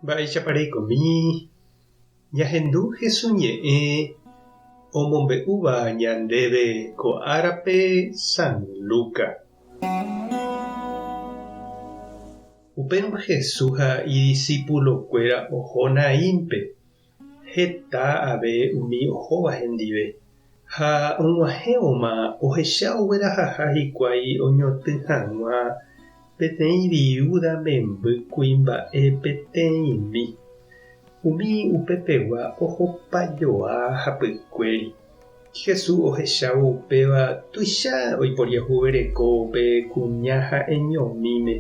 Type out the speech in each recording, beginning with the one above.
Mba'éichapa reikomi? Ñahendu Hesu ñe'ẽ omombe'úva ñandéve ko árape San Luca. Upérõ Hesu ha idisípulokuéra oho Naínpe, heta ave umi ohóva hendive. Ha og̃uahẽvoma ohecha oguerahaha hikuái oñotỹ hag̃ua peteĩ viúda memby kuimba'e peteĩmi. Umi upepegua ohopa joa hapykuéri. Jesús ohechávo upéva tuicha oiporiahuvereko upe kuña ha'eñomíme,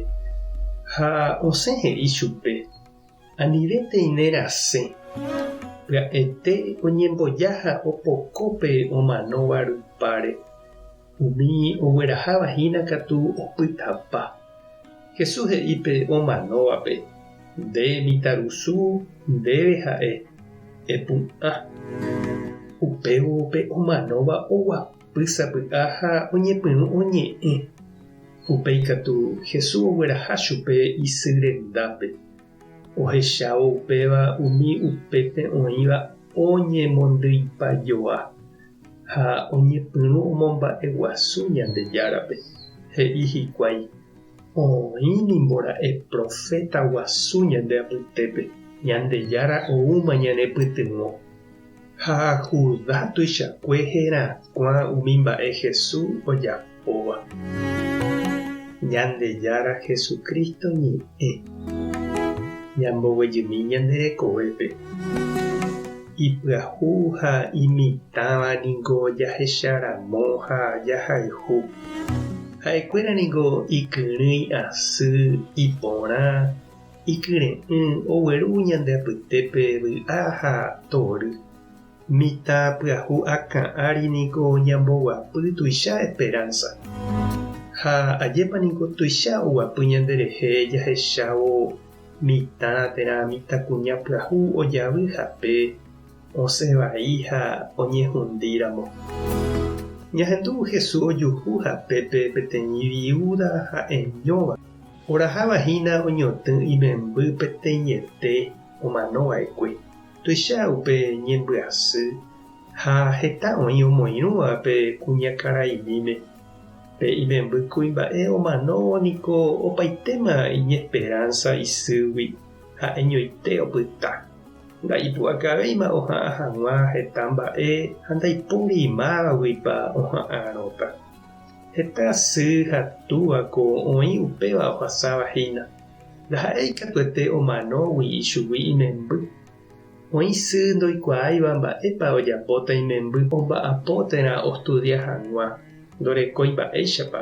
ha osẽ he'i chupe, Anivétei ne rasẽ. Pya'ete oñemboja ha opoko pe omanóva rupáre. Umi ogueraháva hína katu opytapa. Jesús he'i pe omanóvape, Nde mitãrusu, ndéve ha'e, epu'ã. Upévo pe omanóva oguapy sapy'a ha oñepyrũ oñe'ẽ. Upéi katu Jesús ogueraha chupe isy rendápe. Ohechávo upéva umi upépe oĩva oñemondyipajoa ha oñepyrũ omomba'eguasu Ñandejárape. He'i hikuái, Oĩ nimbora'e proféta guasu ñande apytépe, Ñandejára oúma ñanepytyvõ. Ha Judá tuichakue herakuã umi mba'e Jesús ojapóva. Ñandejára Jesucristo ñe'ẽ. Ñamboguejymi ñande rekovépe. Ipyahu ha imitãva ningo jahecharamo ha jahayhu. Ha'ekuéra ningo ikyrỹi asy, iporã, ikyre'ỹ, ogueru ñande apytépe vy'a ha tory. Mitã pyahu akã ári niko ñamboguapy tuicha esperanza. Ha ajépa niko tuicha oguapy ñanderehe jahechávo mitã térã mitãkuña pyahu ojavy hape osẽ vai ha oñehundíramo. Ñahendu Jesús ojuhu hapépe peteĩ viúda ha'eñóva, oraháva hína oñotỹ imemby peteĩete omanova'ekue. Tuicha upe ñembyasy ha heta oĩ omoirũva pe kuñakaraimíme. Pe imemby kuimba'e omanóvo niko opaitéma iñesperánsa isýgui ha'eñoite opyta. Nda'ipu'akavéima oha'ã hag̃ua heta mba'e ha ndaipóri mávaguipa oha'ãrõta. Heta sy ha túvako oĩ upéva ohasáva hína. Ndaha'éi katuete omanógui ichugui imemby. Oĩ sy ndoikuaáiva mba'épa ojapóta imemby omba'apo térã ostudia hag̃ua, ndorekói mba'éichapa,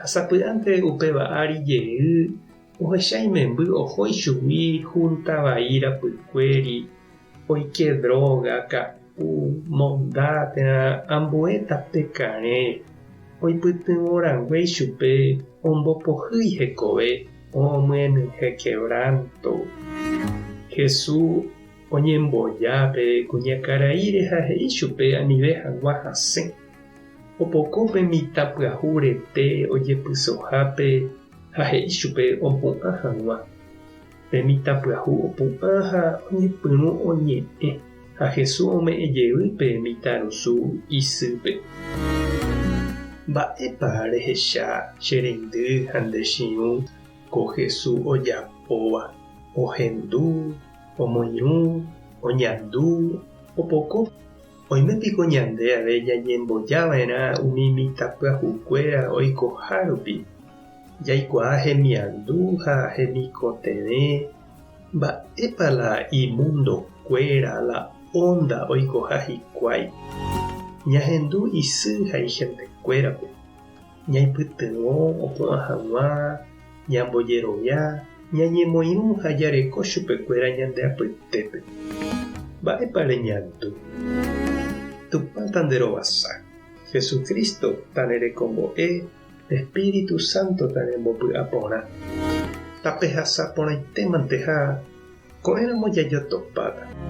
ha sapy'ánte upéva ári jey ohecha imemby oho ichugui húnta vai rapykuéri, oike dróga, ka'u, monda térã ambue tape karẽ, oipytyvõ rangue ichupe ombopohýi hekove omyenyhẽ quebranto. Jesús oñemboja pe kuñakaraíre ha he'i chupe anive hag̃ua hasẽ. Opoko pe mitã pyahu rete ojepysohápe ha he'i chupe opu'ã hag̃ua. Pe mitã pyahu opu'ã ha oñepyrũ oñe'ẽ, ha Jesús ome'ẽ jey pe mitãrusu isýpe. Mba'épa rehecha che reindy ha nde chiũ ko Jesús ojapóva? Ohendu, omoirũ, oñandu, opoko. Oime piko ñande ave ñañemboja va'erã umi mitãpyahukuéra oikoha rupi, jaikuaa hemiandu ha hemikotevẽ, mba'épa la imundokuéra, la ónda oikoha hikuái. Ñahendu isy ha ihentekuérape, ñaipytyvõ opu'ã hag̃ua, ñambojerovia, ñañemoirũ ha jareko chupekuéra ñande apytépe. Mba'épa reñandu? Tupã tanderovasa, Jesucristo tanerekombo'e, Espíritu Santo tanembopy'aporã. Tapehasa porãitémante ha ko'ẽramo jajotopáta.